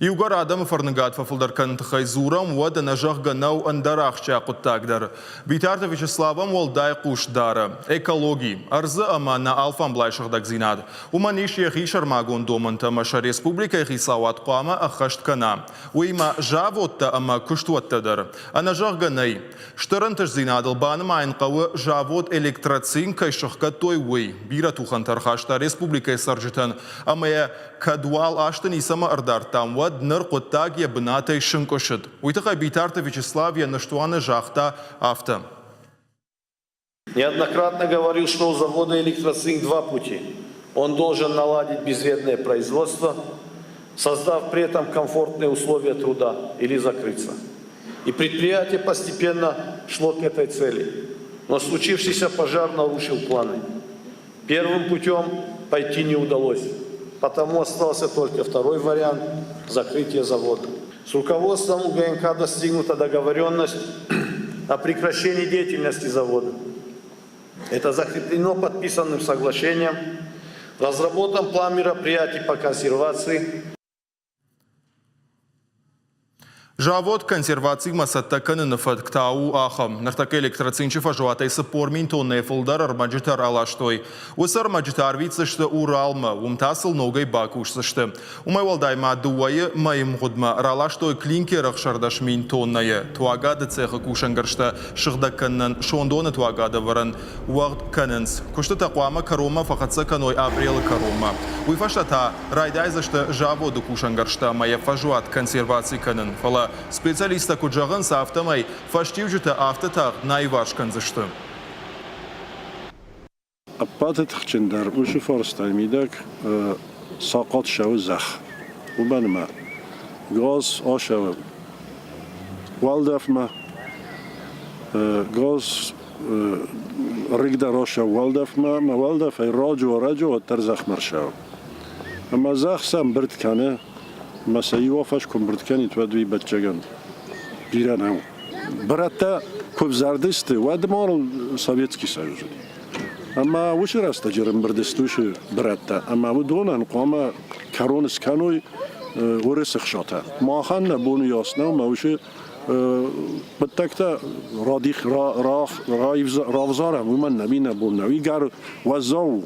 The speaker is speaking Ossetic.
Иугӕр адӕмы фӕрныгад фӕфылдӕр кӕныны тыххӕй дзурӕм, уӕд ӕнӕзӕгъгӕ нӕу ӕндӕр ахсджиаг хъуыддаг дӕр. Битарты Вячеслав ӕм уӕлдай хъус дары. Экологи, ӕрдзы ӕмӕ нӕ алфамблай сыгъдӕгдзинад. Уымӕн ис йӕхи сӕрмагонд домӕнтӕ ӕмӕ сӕ республикӕйы хицауад хъуамӕ ӕххӕст кӕна. Уыимӕ заводтӕ ӕмӕ куыстуӕттӕ дӕр. Ӕнӕзӕгъгӕ нӕй. Стыр ӕнтыстдзинадыл банымайын хъӕуы завод Электроцинк кӕй сыхгӕдтой, уый. Бирӕ тухӕнтӕ ӕрхаста республикӕйы цӕрджытӕн ӕмӕ йӕ Кӕд уал азты ницӕмӕ ӕрдардтам, уӕд ныр хъуыддаг йӕ бынатӕй сынкъуысыд. Уый тыххӕй Битарты Вячеслав йӕ ныстуаны загъта афтӕ. Неоднократно говорил, что у завода «Электроцинк» два пути. Он должен наладить безвредное производство, создав при этом комфортные условия труда, или закрыться. И предприятие постепенно шло к этой цели. Но случившийся пожар нарушил планы. Первым путем пойти не удалось, потому остался только второй вариант – закрытие завода. С руководством УГНК достигнута договоренность о прекращении деятельности завода. Это закреплено подписанным соглашением, разработан план мероприятий по консервации. Завод консервацимӕ цӕттӕ кӕныны фӕтк та у ахӕм. Ныртӕккӕ Электроцинчы фӕзуатӕй 40 000 тоннӕйы фылдӕр ӕрмӕджытӕ раластой. Уыцы ӕрмӕджытӕ арвитдзысты Уралмӕ, уым та сыл ногӕй бакусдзысты. Уымӕй уӕлдай ма дыууӕйы мӕйы мгъуыдмӕ раластой клинкер 16 000 тоннӕйы. Туагады цехы кусӕнгӕрзтӕ сыгъдӕг кӕнынӕн сондоны туагадӕвӕрӕн уӕгъд кӕнынц. Куыстытӕ хъуамӕ кӕронмӕ фӕхӕццӕ кӕной апрелы кӕронмӕ. Уый фӕстӕ та райдайдзысты заводы кусӕнгӕрзтӕ ӕмӕ йӕ фӕзуат консерваци кӕнын. Фӕлӕ специалисттӕ куыд зӕгъынц, афтӕмӕй фӕстиуджытӕ афтӕ тагъд нӕ аиварс кӕндзысты. Ӕппӕты тыхджындӕр уыцы фарстайы мидӕг сахъат ссӕуы зӕхх. Уымӕн ӕмӕ газ ацӕуы уӕлдӕфмӕ, газ рыг дӕр ацӕуы уӕлдӕфмӕ ӕмӕ уӕлдӕфӕй раджы-ӕрӕджы уӕддӕр зӕхмӕ рцӕуы. Ӕмӕ зӕхх сӕ ӕмбырд кӕны, ӕмӕ сӕ иу афӕдз куы ӕмбырд кӕнид, уӕд уый бӕтчӕгӕн бирӕ нӕу. Бырӕттӕ куы взӕрдысты, уӕд ма Советский Союз уыди. Ӕмӕ уыцы рӕстӕджы ӕрӕмбырд сты уыцы бырӕттӕ, ӕмӕ уыдонӕн хъуамӕ кӕрон скӕной Уырысы хсатӕ. Махӕн нӕ бон уыйас нӕу, ӕмӕ уыцы хъуыддӕгтӕ радих равзарӕм, уымӕн нӕ нӕ бон нӕу. Игӕр уӕззау у.